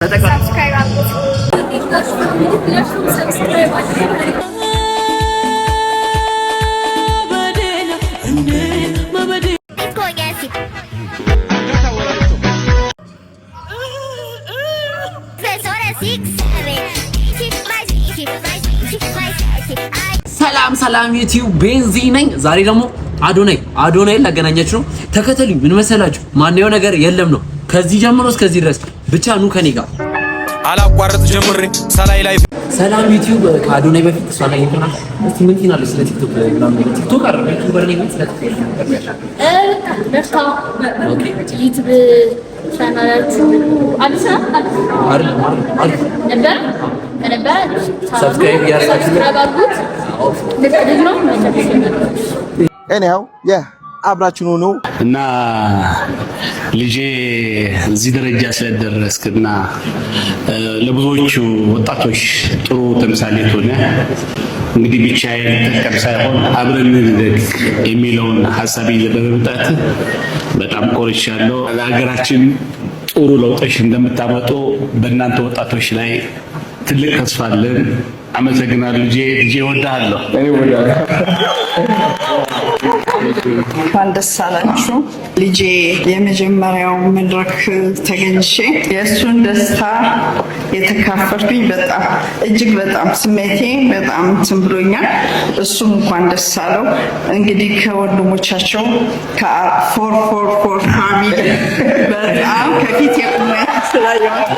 Subscribe አድርጉት። Subscribe አድርጉ። Conhece. Professora 6, 7, 20 mais 20 mais 20 mais 7. Ai. ሰላም ሰላም ዩቲዩብ፣ ቤንዚ ነኝ። ዛሬ ደግሞ አዶናይ አዶናይን ላገናኛችሁ ነው። ተከተሉኝ። ምን መሰላችሁ? ማንየው ነገር የለም ነው፣ ከዚህ ጀምሮ እስከዚህ ድረስ ብቻ ኑ ከኔ ጋር። አላቋርጥ ጀምሬ ሰላይ ላይ ሰላም ዩቲዩብ፣ ከአዶናይ በፊት እሷ ላይ እንትና እስቲ ምን ትይናለሽ ስለ ቲክቶክ ምናምን ነገር? ቲክቶክ አይደለም፣ YouTuber ነኝ፣ ግን ስለ ቲክቶክ በርታ። ዩቲዩብ ቻናላችሁ አዲስ ነው? አዲስ አይደለም አይደለም። ነበረ ከነበረ Subscribe እያደረጋችሁ Subscribe አድርጉት። ልጅ ነው። Anyhow, yeah, አብራችን ሆኖ እና ልጄ እዚህ ደረጃ ስለደረስክና ለብዙዎቹ ወጣቶች ጥሩ ተምሳሌት ሆነ፣ እንግዲህ ብቻዬን ልጠቀም ሳይሆን አብረን እንደግ የሚለውን ሀሳብ ይዘህ በመምጣት በጣም ኮርቻለሁ። ለሀገራችን ጥሩ ለውጦች እንደምታመጡ በእናንተ ወጣቶች ላይ ትልቅ ተስፋ አለን። አመሰግናለሁ ልጄ። ልጄ እወድሃለሁ። እንኳን ደስ አላችሁ። ልጄ የመጀመሪያው መድረክ ተገኝቼ የእሱን ደስታ የተካፈልኩኝ በጣም እጅግ በጣም ስሜቴ በጣም እንትን ብሎኛል። እሱም እንኳን ደስ አለው። እንግዲህ ከወንድሞቻቸው ከ 444 family በጣም ከፊት የቆመ ስላየኋት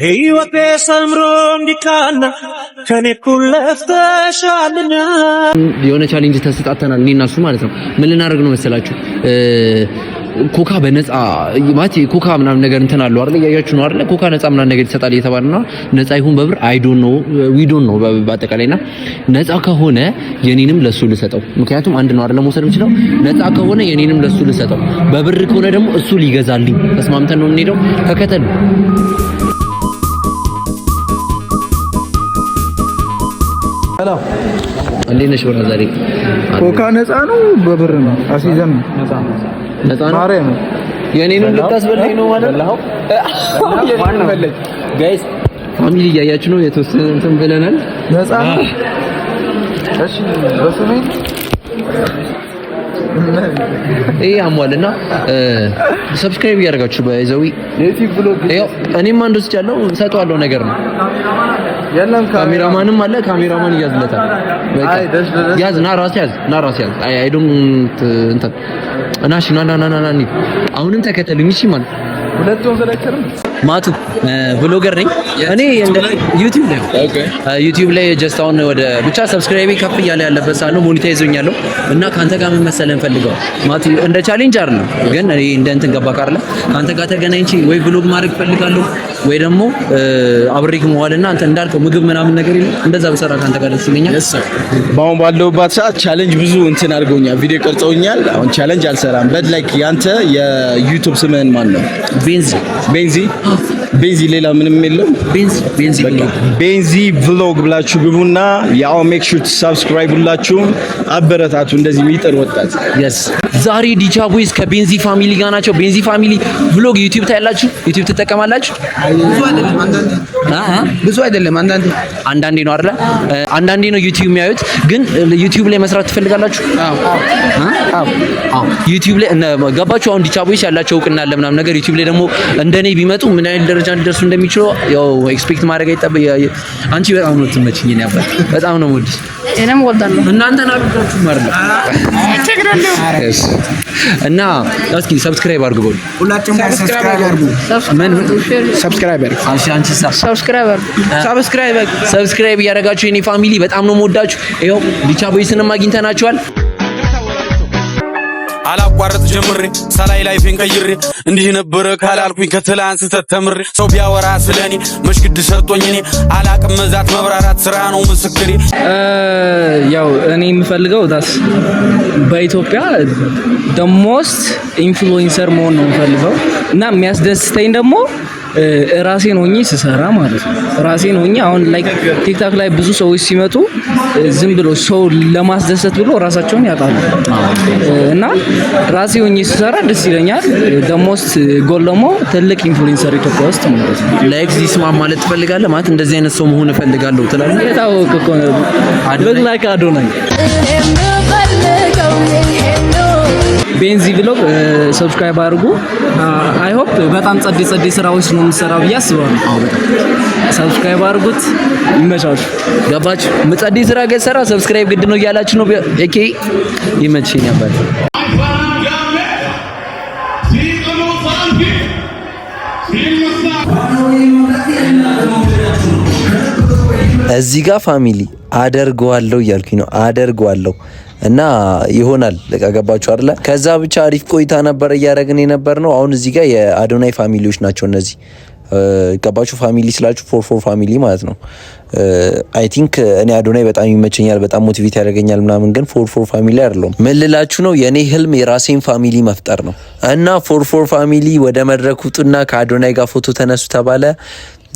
ሕይወቴ ሰምሮ እንዲቃና ከኔ እኩል ለፍተሻልና። የሆነ challenge ተሰጣተናል እኔ እና እሱ ማለት ነው። ምን ልናደርግ ነው መሰላችሁ? ኮካ በነፃ ማለት ኮካ ምናምን ነገር እንትን አለው አይደል? እያያችሁ ነው አይደል? ኮካ ነፃ ምናምን ነገር ይሰጣል እየተባለ ነው። ነፃ ይሁን በብር I don't know, we don't know። በአጠቃላይና ነፃ ከሆነ የኔንም ለሱ ልሰጠው። ምክንያቱም አንድ ነው አይደል መውሰድ የምችለው። ነፃ ከሆነ የኔንም ለሱ ልሰጠው፣ በብር ከሆነ ደግሞ እሱ ሊገዛልኝ ተስማምተን ነው የምንሄደው። ተከተሉ። ሰላም። እንዴት ነሽ ብራ? ዛሬ ኮካ ነፃ ነው በብር ነው? አስይዘን ነው። ነፃ ነው። ማርያም። የኔንም ልታስበላኝ ነው ማለት ነው። Guys, family እያያችሁ ነው። የተወሰነ እንትን ብለናል። ነፃ ነው። እሺ በስሜ። ይሄ አሟል እና subscribe እያደረጋችሁ by the way። ዩቲዩብ vlog። ይኸው እኔም አንድ ወስጃለሁ፣ እሰጠዋለሁ ነገር ነው። የለም። ካሜራማንም አለ፣ ካሜራማን እያዝለታል። በቃ። አይ ደስ ደስ። ያዝ፣ ና ራስ ያዝ፣ ና ራስ ያዝ። አይ I don't እንትን እና እሺ ና ና ና ና ና፣ አሁንም ተከተሉኝ እሺ ማለት ሁለቱን ዘለከርም። ማቱ vlogger ነኝ እኔ እንደ ዩቲዩብ ላይ፣ ዩቲዩብ ላይ just አሁን ወደ ብቻ subscribe ከፍ እያለ ያለበት ሰዓት ነው። Monetize ሆኛለሁ እና ካንተ ጋር ምን መሰለህ እንፈልገው ማቱ፣ እንደ challenge አይደለም ግን እኔ እንደ እንትን ገባ ካርለ ካንተ ጋር ተገናኝቼ ወይ vlog ማድረግ ፈልጋለሁ ወይ ደግሞ አብሬክ መዋልና አንተ እንዳልከው ምግብ ምናምን ነገር የለም፣ እንደዛ ብሰራ ካንተ ጋር ደስ ይለኛል። በአሁን ባለሁባት ሰዓት challenge ብዙ እንትን አድርገውኛል፣ ቪዲዮ ቀርጸውኛል። አሁን challenge አልሰራም። But like ያንተ የዩቲዩብ ስምህን ማን ነው? ቤንዚ። ቤንዚ፣ ቤንዚ፣ ሌላ ምንም የለም። ቤንዚ፣ ቤንዚ። ቤንዚ vlog ብላችሁ ግቡና ያው make sure subscribe ሁላችሁም አበረታቱ። እንደዚህ የሚጥር ወጣት። Yes፣ ዛሬ ዲቻ ቦይስ ከቤንዚ family ጋር ናቸው። ቤንዚ family vlog ዩቲዩብ ታያላችሁ? ዩቲዩብ ትጠቀማላችሁ? አ ብዙ አይደለም፣ አንዳንዴ። አንዳንዴ ነው አይደለ? አንዳንዴ ነው ዩቲዩብ የሚያዩት። ግን ዩቲዩብ ላይ መስራት ትፈልጋላችሁ? አዎ፣ አዎ። ዩቲዩብ ላይ ገባችሁ? አሁን ዲቻ ቦይስ ያላቸው እውቅና አለ ምናምን ነገር፣ ዩቲዩብ ላይ ደግሞ እንደኔ ቢመጡ ምን ያህል ደረጃ ሊደርሱ እንደሚችሉ ያው expect ማድረግ አይጠበቅ። አንቺ በጣም ነው የምትመችኝ። እኔ አባት በጣም ነው የምወድሽ። እኔም እወዳለሁ። እናንተን አልወዳችሁም አይደል? እና እስኪ subscribe አድርጉ በሉ። ሁላችሁም subscribe አድርጉ። ምን ምን? Subscribe አድርጉ። አንቺ አንቺ Subscribe አድርጉ። Subscribe አድርጉ። Subscribe እያደረጋችሁ የኔ family፣ በጣም ነው የምወዳችሁ። ይኸው ዲቻ ቦይስንም አግኝተናቸዋል። አላቋርጥ ጀምሬ ሰላይ life ኤን ቀይሬ እንዲህ ነበረ ካላልኩኝ ከትላንት ስህተት ተምሬ ሰው ቢያወራ ስለኔ መሽግድ ሰጥቶኝ እኔ አላቅም መዛት መብራራት ስራ ነው ምስክሬ። ያው እኔ የምፈልገው that's በኢትዮጵያ the most influencer መሆን ነው የምፈልገው እና የሚያስደስተኝ ደግሞ ራሴን ሆኜ ስሰራ ማለት ነው። ራሴን ሆኜ አሁን like ቲክታክ ላይ ብዙ ሰዎች ሲመጡ ዝም ብሎ ሰው ለማስደሰት ብሎ ራሳቸውን ያጣሉ እና ራሴ ሆኜ ስሰራ ደስ ይለኛል። The most goal ደግሞ ትልቅ influencer ኢትዮጵያ ውስጥ ማለት ነው። Like this man ማለት ትፈልጋለህ? ማለት እንደዚህ አይነት ሰው መሆን እፈልጋለሁ ትላለህ? የታወቀ እኮ ነው። Look like አዶናይ። ቤንዚ vlog subscribe አድርጉ። I hope በጣም ጸዴ ጸዴ ስራዎች ነው የምሰራው ብዬ አስባለሁ። Subscribe አድርጉት። ይመቻችሁ። ገባችሁ? ጸዴ ስራ ከሰራ subscribe ግድ ነው እያላችሁ ነው። ኤኬ ይመችኝ ነበር። እዚህ ጋር family አደርገዋለሁ እያልኩኝ ነው። አደርገዋለሁ እና ይሆናል። በቃ ገባችሁ አይደለ? ከዛ ብቻ አሪፍ ቆይታ ነበር እያደረግን የነበር ነው። አሁን እዚህ ጋር የአዶናይ family ዎች ናቸው እነዚህ። ገባችሁ? Family ስላችሁ 44 family ማለት ነው። I think እኔ አዶናይ በጣም ይመቸኛል፣ በጣም motivate ያደርገኛል ምናምን፣ ግን 44 family አይደለሁም። ምን ልላችሁ ነው? የእኔ ህልም የራሴን family መፍጠር ነው እና 44 family ወደ መድረክ ውጡና ከአዶናይ ጋር ፎቶ ተነሱ ተባለ።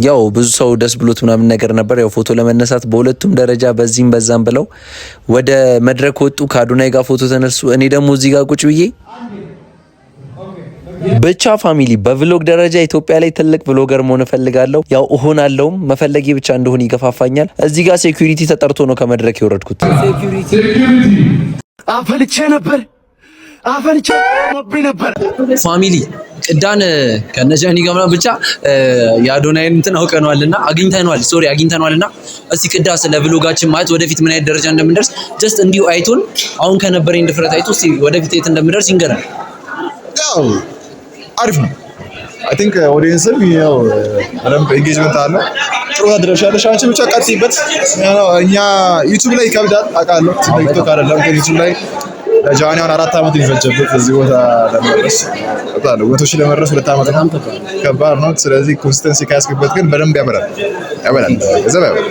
ያው ብዙ ሰው ደስ ብሎት ምናምን ነገር ነበር። ያው ፎቶ ለመነሳት በሁለቱም ደረጃ በዚህም በዛም ብለው ወደ መድረክ ወጡ። ከአዶናይ ጋር ፎቶ ተነሱ። እኔ ደግሞ እዚህ ጋር ቁጭ ብዬ ብቻ family በ vlog ደረጃ ኢትዮጵያ ላይ ትልቅ vlogger መሆን እፈልጋለሁ። ያው እሆናለሁም፣ መፈለጌ ብቻ እንደሆነ ይገፋፋኛል። እዚህ ጋር security ተጠርቶ ነው ከመድረክ የወረድኩት። አፈልቼ ነበር፣ አፈልቼ ነበር። Family ቅዳን ከነጃኒ ጋር ምናምን ብቻ የአዶናይን እንትን አውቀነዋልና አግኝተነዋል፣ sorry አግኝተነዋልና እስቲ ቅዳ ስለ vlog ኣችን ማለት ወደፊት ምን አይነት ደረጃ እንደምንደርስ just እንዲሁ አይቶን አሁን ከነበረኝ ድፍረት አይቶ እስቲ ወደፊት የት እንደምደርስ ይንገራል። ያው አሪፍ ነው። I think audience ም ያው በደንብ engagement አለ። ጥሩ ትደርሻለሽ። አንቺ ብቻ ቀጥይበት። ያው እኛ ዩቲዩብ ላይ ይከብዳል አውቃለሁ። ቲክቶክ አይደለም ግን ዩቲዩብ ላይ ለጃኒ አሁን 4 ዓመት የፈጀበት እዚህ ቦታ ለመድረስ በጣም 100,000 ለመድረስ 2 ዓመት ነው፣ ከባድ ነው። ስለዚህ consistency ከያዝክበት ግን በደንብ ያበላል ያበላል፣ ገንዘብ ያበላል።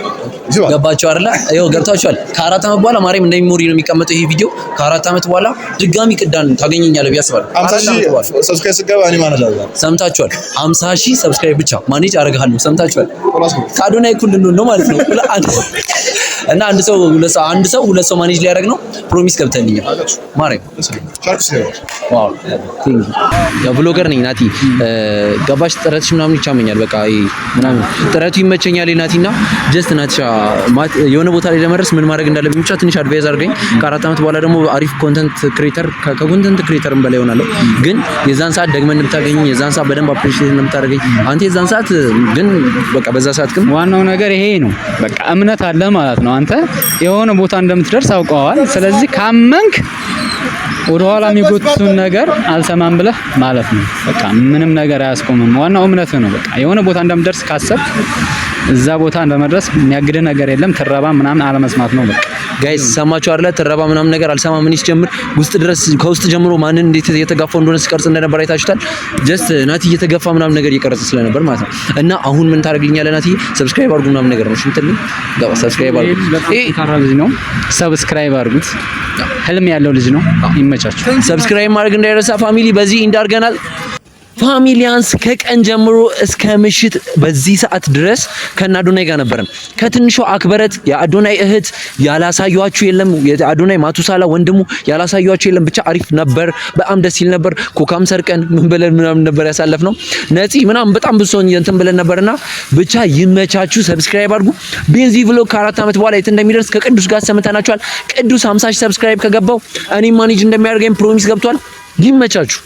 ገባችሁ አይደለ? ይኸው ገብታችኋል። ከ4 ዓመት በኋላ ማርያም እንደ memory ነው የሚቀመጠው ይሄ ቪዲዮ። ከ4 ዓመት በኋላ ድጋሚ ቅዳን ታገኘኛለህ ብዬ አስባለሁ። 50 4 ሺህ ዓመት በኋላ subscribe ስገባ እኔ manage አደርጋለሁ። ሰምታችኋል። 50,000 subscribe ብቻ manage አደርግሃለሁ። ሰምታችኋል። ከአዶናይ እኩል ልንሆን ነው ማለት ነው። እና አንድ ሰው ሁለት ሰው፣ አንድ ሰው ሁለት ሰው manage ሊያደርግ ነው። Promise ገብተልኛል ማርያም። Wow፣ ያው vlogger ነኝ ናቲ፣ ገባሽ? ጥረትሽ ምናምን ይቻመኛል። በቃ ይሄ ምናምን ጥረቱ ይመቸኛል ናቲና just ናቲሻ የሆነ ቦታ ላይ ለመድረስ ምን ማድረግ እንዳለብኝ ብቻ ትንሽ advise አድርገኝ። ከ4 ዓመት በኋላ ደግሞ አሪፍ content creator፣ ከ content creator ም በላይ እሆናለሁ። ግን የዛን ሰዓት ደግመን እንደምታገኘኝ፣ የዛን ሰዓት በደንብ appreciate እንደምታደርገኝ አንተ የዛን ሰዓት ግን በቃ በዛ ሰዓት ግን ዋናው ነገር ይሄ ነው። በቃ እምነት አለ ማለት ነው። አንተ የሆነ ቦታ እንደምትደርስ አውቀዋል። ስለዚህ ካመንክ ወደኋላ የሚጎትቱን ነገር አልሰማም ብለህ ማለት ነው። በቃ ምንም ነገር አያስቆምም። ዋናው እምነትህ ነው። በቃ የሆነ ቦታ እንደምደርስ ካሰብክ እዛ ቦታ እንደመድረስ የሚያግድህ ነገር የለም። ትረባ ምናምን አለመስማት ነው በቃ። Guys ሰማችሁ አይደለ? ትረባ ምናምን ነገር አልሰማም። ምን ሲጀምር ውስጥ ድረስ ከውስጥ ጀምሮ ማንን እንዴት እየተጋፋው እንደሆነ ሲቀርጽ እንደነበር አይታችሁታል። Just ናቲ እየተገፋ ምናምን ነገር እየቀረጸ ስለነበር ማለት ነው። እና አሁን ምን ታደርግልኛለህ ናቲ? Subscribe አድርጉ ምናምን ነገር ነው። እሺ የምትልኝ ገባ። Subscribe አድርጉ። በጣም ጠንካራ ልጅ ነው። Subscribe አድርጉት። ህልም ያለው ልጅ ነው። ይመቻችሁ። Subscribe ማድረግ እንዳይረሳ family። በዚህ እንዳርገናል ፋሚሊያንስ ከቀን ጀምሮ እስከ ምሽት በዚህ ሰዓት ድረስ ከነ አዶናይ ጋር ነበረን። ከትንሿ አክበረት የአዶናይ እህት ያላሳዩአችሁ የለም። የአዶናይ ማቱሳላ ወንድሙ ያላሳዩአችሁ የለም። ብቻ አሪፍ ነበር። በጣም ደስ ይል ነበር። ኮካም ሰርቀን ምን ብለን ምናምን ነበር ያሳለፍነው። ነፂ ምናምን በጣም ብዙ ሰው እንትን ብለን ነበርና ብቻ ይመቻችሁ። Subscribe አድርጉ። ቤንዚ vlog ከ4 ዓመት በኋላ የት እንደሚደርስ ከቅዱስ ጋር ሰምተናችኋል። ቅዱስ 50 ሺህ subscribe ከገባው እኔ manage እንደሚያደርገኝ promise ገብቷል። ይመቻችሁ።